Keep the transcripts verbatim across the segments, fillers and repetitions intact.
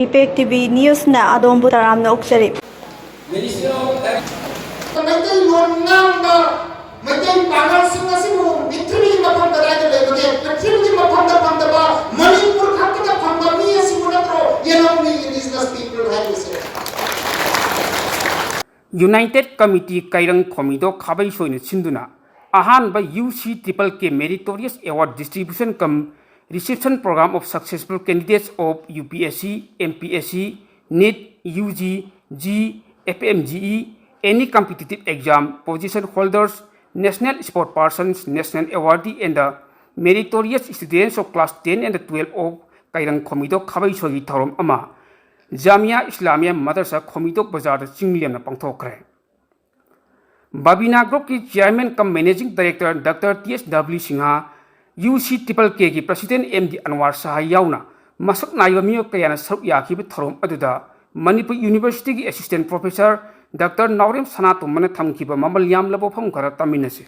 Impact TV ꯅ꯭ꯌꯨꯁꯅ ꯑꯗꯣꯝꯕꯨ ꯇꯔꯥꯝꯅ ꯑꯣꯛꯆꯔꯤ꯫ ꯃꯩꯇꯩꯂꯣꯟ ꯉꯥꯡꯕ ꯃꯩꯇꯩ ꯄꯥꯉꯜꯁꯤꯡ ꯑꯁꯤꯕꯨ ꯄ꯭ꯔꯤꯊꯤꯕꯤꯒꯤ ꯃꯐꯝ ꯀꯗꯥꯏꯗ ꯂꯩꯕꯒꯦ? ꯄ꯭ꯔꯤꯊꯤꯕꯤꯒꯤ ꯃꯐꯝꯗ ꯐꯪꯗꯕ ꯃꯅꯤꯄꯨꯔ ꯈꯛꯇꯗ ꯐꯪꯕ ꯃꯤ ꯑꯁꯤꯕꯨ ꯅꯠꯇ꯭ꯔꯣ ꯌꯦꯜꯍꯧꯃꯤ indigenous people ꯍꯥꯏꯔꯤꯁꯦ? United Committee ꯀꯩꯔꯪ ꯈꯣꯃꯤꯗꯣ ꯈꯥꯕꯩ ꯁꯣꯏꯅ ꯁꯤꯟꯗꯨꯅ ꯑꯍꯥꯟꯕ U C triple K Meritorious Award Distribution cum Reception Program of Successful Candidates of U P S C, M P S C, NEET, U G, G, F M G E, any competitive exam, position holders, National Sport Persons, National Awardee and the Meritorious Students of Class ten and twelve of ꯀꯩꯔꯪ ꯈꯣꯃꯤꯗꯣ ꯈꯥꯕꯩ ꯁꯣꯏꯒꯤ ꯊꯧꯔꯝ ꯑꯃ ꯖꯥꯃꯤꯌꯥ ꯏꯁꯂꯥꯃꯤꯌꯥ ꯃꯗꯔꯁꯥ ꯈꯣꯃꯤꯗꯣꯛ ꯕꯖꯥꯔꯗ ꯆꯤꯡ ꯂꯦꯝꯅ ꯄꯥꯡꯊꯣꯛꯈ꯭ꯔꯦ꯫ ꯕꯥꯕꯤꯅꯥ ꯒ꯭ꯔꯨꯞꯀꯤ chairman ꯀꯝ managing director doctor T ꯑꯦꯁ W Singh, U ꯁꯤ triple ꯀꯦꯒꯤ president M D ꯑꯟꯋꯥꯔ ꯁꯍꯥ ꯌꯥꯎꯅ ꯃꯁꯛ ꯅꯥꯏꯕ ꯃꯤꯑꯣꯏ ꯀꯌꯥꯅ ꯁꯔꯨꯛ ꯌꯥꯈꯤꯕ ꯊꯧꯔꯝ ꯑꯗꯨꯗ ꯃꯅꯤꯄꯨꯔ ꯌꯨꯅꯤꯚꯔꯁꯤꯇꯤꯒꯤ ꯑꯦꯁꯤꯁꯇꯦꯟ ꯄ꯭ꯔꯣꯐꯦꯁꯔ ꯗꯥꯛꯇꯔ ꯅꯥꯎꯔꯦꯝ ꯁꯅꯥꯇꯣꯝꯕꯅ ꯊꯝꯈꯤꯕ ꯃꯃꯜ ꯌꯥꯝꯂꯕ ꯋꯥꯐꯝ ꯈꯔ ꯇꯥꯃꯤꯟꯅꯁꯤ꯫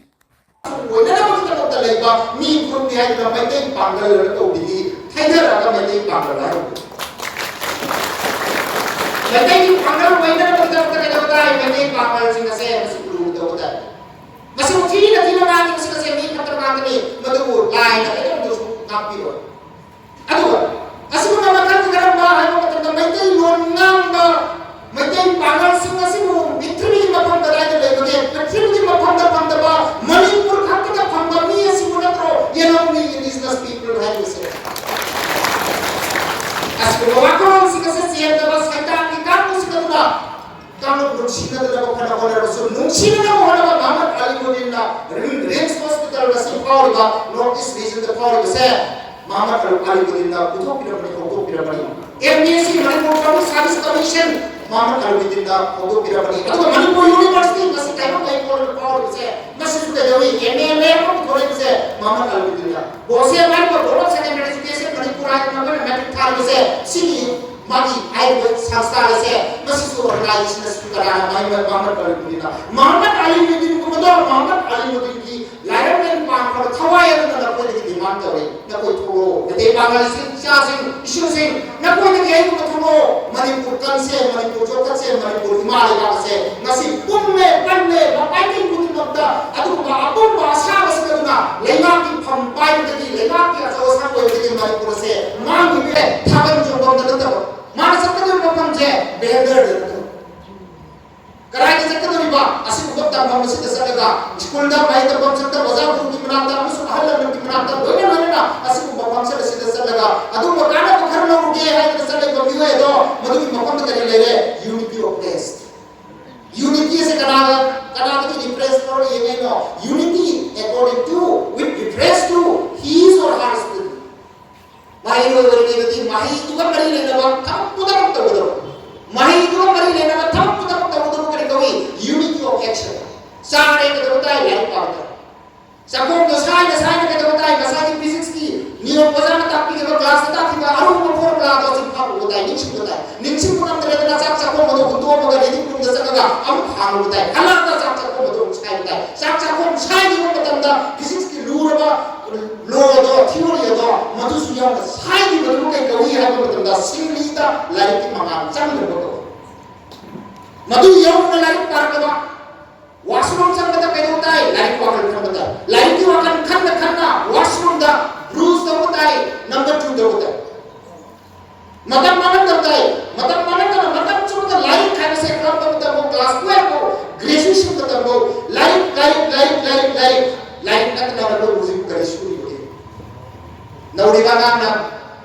ꯑꯣꯏꯅꯅꯕꯒꯤꯗꯃꯛꯇ ꯂꯩꯕ ꯃꯤ ꯐꯨꯔꯨꯞꯅꯤ ꯍꯥꯏꯗꯨꯅ ꯃꯩꯇꯩ ꯄꯥꯡꯒꯜ ꯑꯅ ꯀꯧꯕꯤꯗꯤ ꯊꯩꯗꯔꯛꯑꯒ ꯃꯩꯇꯩ ꯄꯥꯡꯒꯜ ꯍꯥꯏꯔꯤꯕ ꯃꯩꯇꯩꯒꯤ ꯄꯥꯡꯒꯜ ꯑꯣꯏꯅꯅꯕꯒꯤꯗꯃꯛꯇ ꯀꯩꯗꯧ ꯇꯥꯏ? ꯃꯩꯇꯩ ꯄꯥꯡꯒꯜꯁꯤꯡ ꯑꯁꯦ ꯃꯁꯤ ꯎꯔꯨꯕ ꯇꯧꯕ ꯇꯥꯏ꯫ ꯃꯁꯤꯕꯨ ꯊꯤꯅ ꯊꯤꯅ ꯉꯥꯡꯉꯤ, ꯃꯁꯤ ꯑꯁꯦ ꯃꯤ ꯐꯠꯇꯕ ꯉꯥꯛꯇꯅꯤ, ꯃꯗꯨꯕꯨ ꯂꯥꯏꯅ ꯀꯩꯗꯧꯗꯁꯨ ꯉꯥꯛꯄꯤꯔꯣꯏ꯫ ꯑꯗꯨꯒ ꯑꯁꯤꯒꯨꯝꯕ ꯃꯈꯜꯒꯤ ꯀꯔꯝꯕ ꯍꯥꯏꯕ ꯃꯇꯝꯗ ꯃꯩꯇꯩꯂꯣꯟ ꯉꯥꯡꯕ ꯃꯩꯇꯩ ꯄꯥꯉꯜꯁꯤꯡ ꯑꯁꯤꯕꯨ ꯄ꯭ꯔꯤꯊꯤꯕꯤꯒꯤ ꯃꯐꯝ ꯀꯗꯥꯏꯗ ꯂꯩꯕꯒꯦ? ꯄ꯭ꯔꯤꯊꯤꯕꯤꯒꯤ ꯃꯐꯝꯗ ꯐꯪꯗꯕ ꯃꯅꯤꯄꯨꯔ ꯈꯛꯇꯗ ꯐꯪꯕ ꯃꯤ ꯑꯁꯤꯕꯨ ꯅꯠꯇ꯭ꯔꯣ ꯌꯦꯜꯍꯧꯃꯤ indigenous people ꯍꯥꯏꯔꯤꯕꯁꯦ? ꯑꯁꯤꯒꯨꯝꯕ ꯋꯥꯈꯜꯂꯣꯟꯁꯤꯡ ꯑꯁꯤ ꯆꯦꯟꯗꯕ ꯁꯩꯇꯥꯟꯒꯤ ꯀꯥꯡꯕꯨꯁꯤꯡ ꯑꯗꯨꯅ ꯀꯥꯡꯂꯨꯞ ꯅꯨꯡꯁꯤꯅꯗꯅꯕ ꯐꯅ ꯍꯣꯠꯅꯔꯕꯁꯨ, ꯅꯨꯡꯁꯤꯅꯅꯕ ꯍꯣꯠꯅꯕ ꯃꯍꯃꯗ ꯑꯂꯤꯃꯨꯗꯤꯟꯅ ꯔꯤꯝ-, ꯔꯤꯝꯁ ꯍꯣꯁꯄꯤꯇꯥꯜ ꯉꯁꯤ ꯐꯥꯎꯔꯤꯕ ꯅꯣꯔꯠ ꯏꯁ ꯔꯤꯖꯟꯗ ꯐꯥꯎꯔꯤꯕꯁꯦ ꯃꯍꯃꯗ ꯑꯂꯤꯃꯨꯗꯤꯟꯅ ꯄꯨꯊꯣꯛꯄꯤꯔꯝꯕꯅꯤ, ꯍꯧꯗꯣꯛꯄꯤꯔꯝꯕꯅꯤ꯫ M P S C Manipur public service commission ꯃꯍꯃꯗ ꯑꯂꯤꯃꯨꯗꯤꯟꯅ ꯍꯧꯗꯣꯛꯄꯤꯔꯝꯕꯅꯤ꯫ ꯑꯗꯨꯒ ꯃꯅꯤꯄꯨꯔ ꯌꯨꯅꯤꯚꯔꯁꯤꯇꯤ ꯉꯁꯤ ꯀꯩꯅꯣ ꯀꯩ ꯐꯥꯎꯔꯤꯕ ꯐꯥꯎꯔꯤꯕꯁꯦ ꯃꯁꯤꯁꯨ ꯀꯩꯗꯧꯏ? ꯑꯦꯝ ꯑꯦ ꯑꯦꯝ ꯑꯦ ꯑꯃ ꯄꯨꯊꯣꯔꯛꯏꯕꯁꯦ ꯃꯍꯃꯗ ꯑꯂꯤꯃꯨꯗꯤꯟꯅ꯫ ꯕꯣꯁꯦ ꯍꯥꯏꯔꯤꯕ Board of Secondary Education Manipur ꯍꯥꯏꯗꯅ ꯑꯩꯈꯣꯏꯅ ꯃꯦꯇ꯭ꯔꯤꯛ ꯊꯥꯔꯤꯕꯁꯦ ꯁꯤꯒꯤ ꯃꯥꯒꯤ ꯍꯥꯏꯔꯤꯕ ꯁꯪꯁꯊꯥꯟ ꯑꯁꯦ ꯃꯁꯤꯁꯨ ꯑꯣꯔꯒꯅꯥꯏꯖꯦꯁꯟ ꯑꯁꯤꯁꯨ ꯀꯅꯥꯅ ꯃꯍꯃꯗ ꯑꯂꯤꯃꯨꯗꯤꯟꯅ, ꯃꯍꯃꯗ ꯑꯂꯤꯃꯨꯗꯤꯟꯒꯨꯝꯕꯗꯣ ꯃꯍꯃꯗ ꯑꯂꯤꯃꯨꯗꯤꯟꯒꯤ ꯂꯥꯏꯔꯝ ꯂꯦꯟ ꯄꯥꯟꯈ꯭ꯔꯕ ꯊꯋꯥꯏ ꯑꯗꯨꯅ ꯅꯈꯣꯏꯗꯒꯤ ꯗꯤꯃꯥꯟ ꯇꯧꯔꯤ꯫ ꯅꯈꯣꯏ ꯊꯣꯛꯂꯛꯑꯣ꯫ ꯃꯩꯇꯩ ꯄꯥꯉꯜ ꯏꯆꯤꯜ ꯏꯆꯥꯁꯤꯡ, ꯏꯁꯨꯁꯤꯡ, ꯅꯈꯣꯏꯗꯒꯤ ꯑꯩꯒꯨꯝꯕ ꯊꯣꯛꯂꯛꯑꯣ꯫ ꯃꯅꯤꯄꯨꯔ ꯀꯟꯁꯦ, ꯃꯅꯤꯄꯨꯔ ꯆꯥꯎꯈꯠꯁꯦ, ꯃꯅꯤꯄꯨꯔ ꯏꯃꯥ ꯂꯩꯕꯥꯛ ꯑꯁꯦ ꯉꯁꯤ ꯄꯨꯝꯃꯦ, ꯄꯜꯂꯦ, ꯃꯄꯥꯏꯀꯩ ꯈꯨꯗꯤꯡꯃꯛꯇ ꯑꯗꯨꯒꯨꯝꯕ ꯑꯄꯨꯝꯕ ꯑꯁꯥꯕꯁꯤꯡ ꯑꯗꯨꯅ ꯂꯩꯉꯥꯛꯀꯤ ꯐꯝ ꯄꯥꯏꯕꯗꯒꯤ, ꯂꯩꯉꯥꯛꯀꯤ ꯑꯆꯧ ꯑꯁꯥꯡ ꯑꯣꯏꯕꯗꯒꯤ ꯃꯅꯤꯄꯨꯔ ꯑꯁꯦ ꯃꯥꯡꯉꯤꯕ ꯊꯥꯕꯜ ꯆꯣꯡꯐꯝꯗ ꯅꯠꯇꯕ, ꯃꯥꯅ ꯆꯠꯀꯗꯧꯔꯤꯕ ꯃꯐꯝꯁꯦ ꯕꯦꯡꯒ꯭ꯂꯣꯔꯗ ꯅꯠꯇꯕ꯫ ꯀꯗꯥꯏꯗ ꯆꯠꯀꯗꯧꯔꯤꯕ? ꯑꯁꯤꯒꯨꯝꯕ ꯇꯝꯐꯝ ꯑꯁꯤꯗ ꯆꯠꯂꯒ, ꯁ꯭ꯀꯨꯜꯗ, ꯃꯍꯩ ꯇꯝꯐꯝ ꯁꯪꯗ, ꯑꯣꯖꯥ ꯒꯨꯔꯨꯒꯤ ꯃꯅꯥꯛꯇ ꯑꯃꯁꯨꯡ ꯑꯍꯜ ꯂꯃꯟꯒꯤ ꯃꯅꯥꯛꯇ ꯂꯣꯏꯅ ꯂꯣꯏꯅꯅ ꯑꯁꯤꯒꯨꯝꯕ ꯐꯪꯁꯟ ꯑꯁꯤꯗ ꯆꯠꯂꯒ ꯑꯗꯨꯒꯨꯝꯕ ꯀꯥꯟꯅꯕ ꯈꯔ ꯂꯧꯔꯨꯒꯦ ꯍꯥꯏꯗꯅ ꯆꯠꯂꯤꯕ ꯃꯤꯑꯣꯏ ꯑꯗꯣ ꯃꯗꯨꯒꯤ ꯃꯐꯝꯗ ꯀꯔꯤ ꯂꯩꯔꯦ? Unity of taste꯫ Unity ꯑꯁꯦ ꯀꯅꯥꯒ, ꯀꯅꯥꯗꯒꯤ reference ꯂꯧꯔꯒ ꯌꯦꯡꯉꯤꯅꯣ? Unity according to, with reference to his or her student꯫ ꯃꯍꯩꯔꯣꯏ ꯑꯣꯏꯔꯤꯉꯩꯗꯗꯤ ꯃꯍꯩꯗꯨꯒ ꯃꯔꯤ ꯂꯩꯅꯕ ꯊꯕꯛ ꯄꯨꯝꯅꯃꯛ ꯇꯧꯒꯗꯕ꯫ ꯃꯍꯩꯗꯨꯒ ꯃꯔꯤ ꯂꯩꯅꯕ ꯊꯕꯛ ꯄꯨꯝꯅꯃꯛ ꯇꯧꯒꯗꯕ ꯀꯔꯤ ꯀꯧꯏ? Unity of action꯫ ꯆꯥꯔꯦ ꯀꯩꯗꯧꯕ ꯇꯥꯏ? ꯂꯥꯏꯔꯤꯛ ꯄꯥꯕ ꯇꯥꯏ꯫ ꯆꯥꯛꯈꯣꯝꯗꯣ ꯁꯥꯏꯅ ꯁꯥꯏꯅ ꯀꯩꯗꯧꯕ ꯇꯥꯏ? ꯉꯁꯥꯏꯒꯤ physicsꯀꯤ ꯅꯤꯌꯣꯝ ꯑꯣꯖꯥꯅ ꯇꯥꯛꯄꯤꯈꯤꯕ classꯇ ꯇꯥꯛꯈꯤꯕ ꯑꯔꯨꯕ formulaꯗꯣ ꯆꯤꯟꯐꯥ ꯄꯨꯕ ꯇꯥꯏ, ꯅꯤꯡꯁꯤꯡꯕ ꯇꯥꯏ꯫ ꯅꯤꯡꯁꯤꯡꯕ ꯉꯝꯗ꯭ꯔꯒꯅ ꯆꯥꯛ ꯆꯥꯛꯈꯣꯝ ꯑꯗꯨ ꯍꯨꯟꯗꯣꯛꯑꯝꯃꯒ reading roomꯗ ꯆꯠꯂꯒ ꯑꯃꯨꯛ ꯍꯥꯡꯉꯨꯕ ꯇꯥꯏ꯫ ꯍꯜꯂꯛꯑꯒ ꯆꯥꯛ ꯆꯥꯛꯈꯣꯝ ꯑꯗꯨ ꯑꯃꯨꯛ ꯁꯥꯏꯕ ꯇꯥꯏ꯫ ꯆꯥꯛ ꯆꯥꯛꯈꯣꯝ ꯁꯥꯏꯈꯤꯕ ꯃꯇꯝꯗ physicsꯀꯤ ꯂꯨꯔꯕ lawꯗꯣ, theory ꯑꯗꯣ, ꯃꯗꯨꯁꯨ ꯌꯥꯎꯅ ꯁꯥꯏꯈꯤꯕꯗꯨꯕꯨ ꯀꯩ ꯀꯧꯏ ꯍꯥꯏꯕ ꯃꯇꯝꯗ ꯁꯤꯡꯂꯤꯗ ꯂꯥꯏꯔꯤꯛꯀꯤ ꯃꯉꯥꯜ ꯆꯪꯗꯕ ꯀꯧꯏ꯫ ꯃꯗꯨ ꯌꯧꯅ ꯂꯥꯏꯔꯤꯛ ꯄꯥꯔꯛꯄꯗ, washroom ꯆꯪꯕꯗ ꯀꯩꯗꯧꯕ ꯇꯥꯏ? ꯂꯥꯏꯔꯤꯛ ꯋꯥꯈꯜ ꯈꯟꯕ ꯇꯥꯏ꯫ ꯂꯥꯏꯔꯤꯛꯀꯤ ꯋꯥꯈꯜ ꯈꯟꯅ ꯈꯟꯅ washroomꯗ brush ꯇꯧꯕ ꯇꯥꯏ, number two ꯇꯧꯕ ꯇꯥꯏ꯫ ꯃꯇꯝ ꯃꯥꯡꯍꯟꯗꯕ ꯇꯥꯏ꯫ ꯃꯇꯝ ꯃꯥꯡꯍꯟꯗꯅ ꯃꯇꯝ ꯆꯨꯞꯄꯗ ꯂꯥꯏꯔꯤꯛ ꯍꯥꯏꯕꯁꯦ ꯀꯔꯝꯕ ꯃꯇꯝꯐꯥꯎ, class twelve ꯐꯥꯎ, graduation ꯃꯇꯝꯐꯥꯎ ꯂꯥꯏꯔꯤꯛ, ꯂꯥꯏꯔꯤꯛ, ꯂꯥꯏꯔꯤꯛ, ꯂꯥꯏꯔꯤꯛ, ꯂꯥꯏꯔꯤꯛ ꯅꯠꯇꯅ ꯃꯗꯨ ꯍꯧꯖꯤꯛ ꯀꯔꯤ ꯁꯨꯔꯤꯕꯒꯦ? ꯅꯧꯔꯤꯕ ꯑꯉꯥꯡꯅ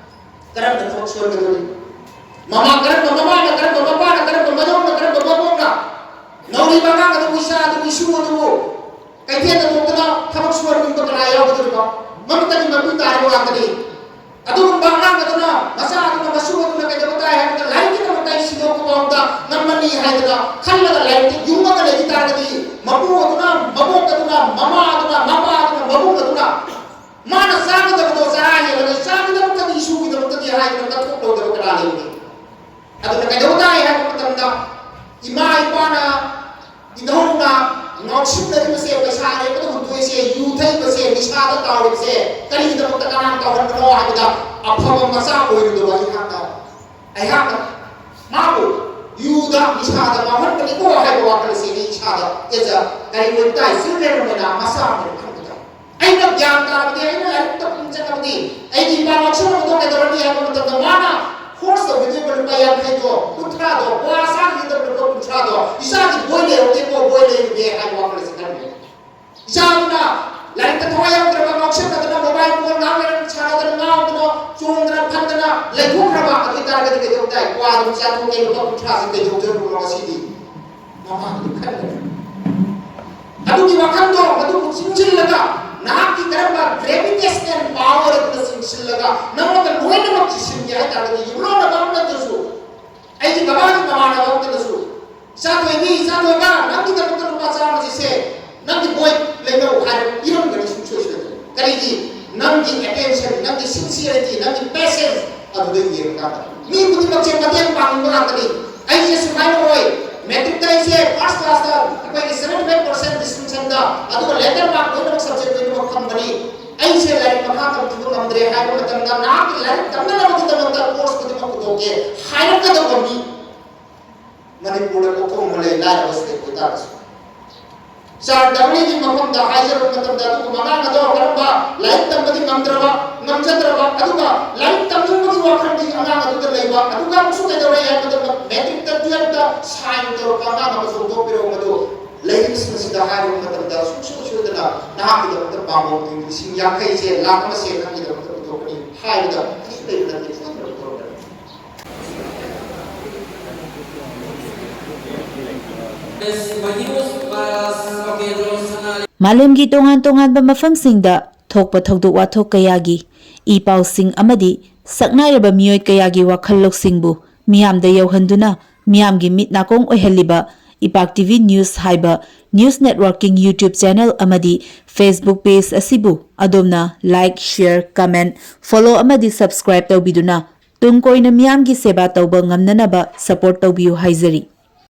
ꯀꯔꯝꯕ ꯊꯕꯛ ꯁꯨꯍꯟꯒꯗꯧꯔꯤ? ꯃꯃꯥ ꯀꯔꯝꯕ, ꯃꯃꯥꯅ ꯀꯔꯝꯕ, ꯃꯄꯥꯅ ꯀꯔꯝꯕ, ꯃꯌꯣꯡꯅ ꯀꯔꯝꯕ, ꯃꯕꯣꯛꯅ? ꯅꯧꯔꯤꯕ ꯑꯉꯥꯡ ꯑꯗꯨꯕꯨ, ꯏꯆꯥ ꯑꯗꯨꯕꯨ, ꯏꯁꯨ ꯑꯗꯨꯕꯨ ꯀꯩꯊꯦꯜꯗ ꯇꯣꯡꯗꯨꯅ ꯊꯕꯛ ꯁꯨꯍꯟꯅꯤꯡꯕ ꯀꯅꯥ ꯌꯥꯎꯒꯗꯧꯔꯤꯕ? ꯃꯃꯤꯠꯇꯒꯤ ꯃꯄꯤ ꯇꯥꯔꯤꯕ ꯉꯥꯛꯇꯅꯤ꯫ ꯑꯗꯨꯒꯨꯝꯕ ꯑꯉꯥꯡ ꯑꯗꯨꯅ, ꯃꯆꯥ ꯑꯗꯨꯅ, ꯃꯁꯨ ꯑꯗꯨꯅ ꯀꯩꯗꯧꯕ ꯇꯥꯏ ꯍꯥꯏꯕꯗ ꯂꯥꯏꯔꯤꯛꯀꯤꯗꯃꯛꯇ ꯑꯩ ꯁꯤꯗꯣꯛꯄ ꯐꯥꯎꯕꯗ ꯉꯝꯃꯅꯤ ꯍꯥꯏꯗꯅ ꯈꯜꯂꯒ ꯂꯥꯏꯔꯤꯛꯇ ꯌꯨꯡꯉꯒ ꯂꯩꯈꯤ ꯇꯥꯔꯒꯗꯤ, ꯃꯄꯨ ꯑꯗꯨꯅ, ꯃꯕꯣꯛ ꯑꯗꯨꯅ, ꯃꯃꯥ ꯑꯗꯨꯅ, ꯃꯄꯥ ꯑꯗꯨꯅ, ꯃꯕꯨꯡ ꯑꯗꯨꯅ ꯃꯥꯅ ꯆꯥꯒꯗꯕꯗꯣ ꯆꯔꯥ ꯍꯦꯜꯂꯒ ꯏꯆꯥꯒꯤꯗꯃꯛꯇꯗꯤ, ꯏꯁꯨꯒꯤꯗꯃꯛꯇꯗꯤ ꯍꯥꯏꯗꯅ ꯀꯠꯊꯣꯛꯂꯣꯏꯗꯕ ꯀꯅꯥ ꯂꯩꯕꯒꯦ? ꯑꯗꯨꯅ ꯀꯩꯗꯧꯕ ꯇꯥꯏ ꯍꯥꯏꯕ ꯃꯇꯝꯗ, ꯏꯃꯥ ꯏꯄꯥꯅ, ꯏꯙꯧꯅ ꯉꯥꯎꯁꯤꯟꯅꯔꯤꯕꯁꯦ, ꯄꯩꯁꯥ ꯑꯔꯦꯝꯕꯗ ꯍꯨꯟꯗꯣꯛꯏꯁꯦ, ꯌꯨ ꯊꯛꯏꯕꯁꯦ, ꯅꯤꯁꯥꯗ ꯇꯥꯎꯔꯤꯕꯁꯦ ꯀꯔꯤꯒꯤꯗꯃꯛꯇ, ꯀꯅꯥꯅ ꯇꯧꯍꯟꯕꯅꯣ ꯍꯥꯏꯕꯗ, ꯑꯐꯕ ꯃꯆꯥ ꯑꯣꯏꯔꯨꯗꯕ ꯑꯩꯍꯥꯛꯅ, ꯑꯩꯍꯥꯛꯅ ꯃꯥꯕꯨ ꯌꯨꯗ, ꯅꯤꯁꯥꯗ ꯉꯥꯎꯍꯟꯕꯅꯤꯀꯣ ꯍꯥꯏꯕ ꯋꯥꯈꯜ ꯑꯁꯤ ꯑꯩ ꯏꯁꯥꯗ ꯑꯦꯖ ꯑ ꯀꯔꯤ ꯑꯣꯏꯕ ꯇꯥꯏ, ꯆꯤꯜꯗ꯭ꯔꯦꯟ ꯑꯣꯏꯅ ꯃꯆꯥ ꯑꯃ ꯑꯣꯏꯅ ꯈꯟꯕ ꯇꯥꯏ꯫ ꯑꯩꯅ ꯒ꯭ꯌꯥꯟ ꯇꯥꯔꯕꯗꯤ, ꯑꯩꯅ ꯂꯥꯏꯔꯤꯛ ꯇꯝꯐꯝ ꯆꯠꯂꯕꯗꯤ, ꯑꯩꯒꯤ ꯏꯄꯥ ꯉꯥꯎꯁꯟꯅꯕꯗꯣ ꯀꯩꯗꯧꯔꯅꯤ ꯍꯥꯏꯕ ꯃꯇꯝꯗ, ꯃꯥꯅ ꯐꯣꯔꯁ ꯇꯧꯕꯤꯗꯣꯏꯕ ꯂꯨꯄꯥ ꯌꯥꯡꯈꯩꯗꯣ, ꯀꯨꯟꯊ꯭ꯔꯥꯗꯣ, ꯀ꯭ꯋꯥ ꯆꯥꯈꯤꯗꯕ ꯂꯨꯄꯥ ꯀꯨꯟꯊ꯭ꯔꯥꯗꯣ, ꯏꯆꯥꯒꯤ ꯕꯣꯏ ꯂꯩꯍꯧꯗꯦꯀꯣ, ꯕꯣꯏ ꯂꯩꯔꯨꯒꯦ ꯍꯥꯏꯕ ꯋꯥꯈꯜ ꯑꯁꯤ ꯈꯟꯕ ꯌꯥꯏ꯫ ꯏꯆꯥꯗꯨꯅ ꯂꯥꯏꯔꯤꯛꯇ ꯊꯋꯥꯏ ꯌꯥꯎꯗ꯭ꯔꯕ, ꯉꯥꯎꯁꯟꯅꯗꯅ, ꯃꯣꯕꯥꯏꯜ ꯐꯣꯟ ꯉꯥꯏꯍꯥꯛ ꯂꯩꯔꯒ ꯁꯥꯟꯅꯗꯅ, ꯉꯥꯎꯗꯅ, ꯆꯣꯡꯗꯅ ꯐꯟꯗꯅ ꯂꯩꯊꯣꯛꯈ꯭ꯔꯕ, ꯑꯗꯨ ꯑꯣꯏ ꯇꯥꯔꯒꯗꯤ ꯀꯩꯗꯧꯕ ꯇꯥꯏ? ꯀ꯭ꯋꯥ ꯑꯗꯨꯝ ꯆꯥꯊꯣꯛꯀꯦ, ꯂꯨꯄꯥ ꯀꯨꯟꯊ꯭ꯔꯥꯁꯦ ꯀꯩꯗꯧꯖꯔꯨꯅꯣ ꯉꯁꯤꯗꯤ? ꯃꯃꯥꯡꯗ ꯈꯟꯒꯅꯤ꯫ ꯑꯗꯨꯒꯤ ꯋꯥꯈꯜꯗꯣ ꯃꯗꯨꯕꯨ ꯆꯤꯡꯁꯤꯜꯂꯒ, ꯅꯍꯥꯛꯀꯤ ꯀꯔꯝꯕ gravitational power ꯑꯗꯨꯅ ꯆꯤꯡꯁꯤꯜꯂꯒ ꯅꯉꯣꯟꯗ ꯂꯣꯏꯅꯃꯛ ꯆꯤꯡꯁꯤꯟꯒꯦ ꯍꯥꯏ ꯇꯥꯔꯒꯗꯤ, ꯌꯨꯝꯂꯣꯟꯅꯕ ꯑꯃ ꯅꯠꯇ꯭ꯔꯁꯨ, ꯑꯩꯒꯤ ꯕꯕꯥꯒꯤ ꯃꯃꯥꯟꯅꯕ ꯑꯃꯠꯇꯅꯁꯨ, "ꯏꯆꯥ ꯊꯣꯏꯕꯤ, ꯏꯆꯥ ꯊꯣꯏꯕ, ꯅꯪꯒꯤꯗꯃꯛꯇ ꯂꯨꯄꯥ ꯆꯥꯝꯃꯁꯤ ꯁꯦ, ꯅꯪꯒꯤ ꯕꯣꯏ ꯂꯩꯅꯧ" ꯍꯥꯏꯔ ꯄꯤꯔꯝꯒꯅꯤ ꯁꯨꯡꯁꯣꯏ ꯁꯣꯏꯗꯅ꯫ ꯀꯔꯤꯒꯤ? ꯅꯪꯒꯤ attention, ꯅꯪꯒꯤ sincerity, ꯅꯪꯒꯤ patience ꯑꯗꯨꯗ ꯌꯦꯡꯉꯀꯥꯟꯗ꯫ ꯃꯤ ꯈꯨꯗꯤꯡꯃꯛꯁꯦ ꯃꯇꯦꯡ ꯄꯥꯡꯅꯤꯡꯕ ꯉꯥꯛꯇꯅꯤ꯫ ꯑꯩꯁꯦ ꯁꯨꯃꯥꯏꯅ ꯑꯣꯏ, ꯃꯦꯇ꯭ꯔꯤꯛꯇ ꯑꯩꯁꯦ ꯐꯥꯔꯁ ꯀ꯭ꯂꯥꯁꯇ ꯑꯩꯈꯣꯏꯒꯤ seventy five percent distinction ꯗ, ꯑꯗꯨꯒ ꯂꯦꯇꯔ ꯃꯥꯔꯛ ꯂꯣꯏꯅꯃꯛ subject ꯂꯣꯏꯅꯃꯛ ꯐꯪꯕꯅꯤ꯫ ꯑꯩꯁꯦ ꯂꯥꯏꯔꯤꯛ ꯃꯈꯥ ꯇꯝꯊꯕ ꯉꯝꯗ꯭ꯔꯦ ꯍꯥꯏꯕ ꯃꯇꯝꯗ, ꯅꯍꯥꯛꯀꯤ ꯂꯥꯏꯔꯤꯛ ꯇꯝꯅꯅꯕꯒꯤꯗꯃꯛꯇ ꯀꯣꯔꯁ ꯈꯨꯗꯤꯡꯃꯛ ꯄꯨꯊꯣꯛꯀꯦ ꯍꯥꯏꯔꯛꯀꯗꯧꯕ ꯃꯤ ꯃꯅꯤꯄꯨꯔꯗ ꯄꯣꯛꯊꯣꯛꯑꯝꯕ ꯂꯩ, ꯂꯥꯏꯔꯕ state ꯑꯣꯏꯇꯥꯔꯒꯁꯨ꯫ ꯆꯥꯔ ꯗꯕ꯭ꯂꯤꯒꯤ ꯃꯐꯝꯗ ꯍꯥꯏꯖꯔꯨꯕ ꯃꯇꯝꯗ, ꯑꯗꯨꯒꯨꯝꯕ ꯑꯉꯥꯡ ꯑꯗꯣ ꯀꯔꯝꯕ ꯂꯥꯏꯔꯤꯛ ꯇꯝꯕꯗꯤ ꯉꯝꯗ꯭ꯔꯕ, ꯉꯝꯖꯗ꯭ꯔꯕ, ꯑꯗꯨꯒ ꯂꯥꯏꯔꯤꯛ ꯇꯝꯅꯤꯡꯕꯒꯤ ꯋꯥꯈꯜꯗꯤ ꯑꯉꯥꯡ ꯑꯗꯨꯗ ꯂꯩꯕ, ꯑꯗꯨꯒ ꯑꯃꯨꯛꯁꯨ ꯀꯩꯗꯧꯔꯦ ꯍꯥꯏꯕ ꯃꯇꯝꯗ, ꯃꯦꯇ꯭ꯔꯤꯛꯇ, ꯇꯨꯌꯦꯜꯐꯇ ꯁꯥꯏꯟ ꯇꯧꯔꯛꯄ ꯑꯉꯥꯡ ꯑꯃꯁꯨ ꯍꯧꯗꯣꯛꯄꯤꯔꯛꯎ꯫ ꯃꯗꯨ ꯂꯩꯔꯤꯕꯁꯤꯡ ꯑꯁꯤꯗ ꯍꯥꯏꯔꯨꯕ ꯃꯇꯝꯗ, ꯁꯨꯡꯁꯣꯏ ꯁꯣꯏꯗꯅ ꯅꯍꯥꯛꯀꯤꯗꯃꯛꯇ ꯄꯥꯝꯕꯣꯝ ꯂꯤꯁꯤꯡ ꯌꯥꯡꯈꯩꯁꯦ, ꯂꯥꯛ ꯑꯃꯁꯦ ꯅꯪꯒꯤꯗꯃꯛꯇ ꯄꯨꯊꯣꯛꯀꯅꯤ ꯍꯥꯏꯕꯗ ꯀꯔꯤꯁꯨ ꯂꯩꯕ ꯅꯠꯇꯦ꯫ ꯁꯣꯏꯗꯅ ꯄꯨꯊꯣꯔꯛꯀꯅꯤ꯫ ꯃꯥꯂꯦꯝꯒꯤ ꯇꯣꯉꯥꯟ ꯇꯣꯉꯥꯟꯕ ꯃꯐꯝꯁꯤꯡꯗ ꯊꯣꯛꯄ ꯊꯧꯗꯣꯛ ꯋꯥꯊꯣꯛ ꯀꯌꯥꯒꯤ ꯏ ꯄꯥꯎꯁꯤꯡ ꯑꯃꯗꯤ ꯁꯛꯅꯥꯏꯔꯕ ꯃꯤꯑꯣꯏ ꯀꯌꯥꯒꯤ ꯋꯥꯈꯜ ꯂꯧꯁꯤꯡꯕꯨ ꯃꯤꯌꯥꯝꯗ ꯌꯧꯍꯟꯗꯨꯅ ꯃꯤꯌꯥꯝꯒꯤ ꯃꯤꯠ ꯅꯥꯀꯣꯡ ꯑꯣꯏꯍꯜꯂꯤꯕ ꯏꯄꯥꯛ ꯇꯤ ꯚꯤ News ꯍꯥꯏꯕ news networking YouTube channel ꯑꯃꯗꯤ Facebook page ꯑꯁꯤꯕꯨ ꯑꯗꯣꯝꯅ like, share, comment, follow ꯑꯃꯗꯤ subscribe ꯇꯧꯕꯤꯗꯨꯅ ꯇꯨꯡ ꯀꯣꯏꯅ ꯃꯤꯌꯥꯝꯒꯤ ꯁꯦꯕꯥ ꯇꯧꯕ ꯉꯝꯅꯅꯕ support ꯇꯧꯕꯤꯌꯨ ꯍꯥꯏꯖꯔꯤ꯫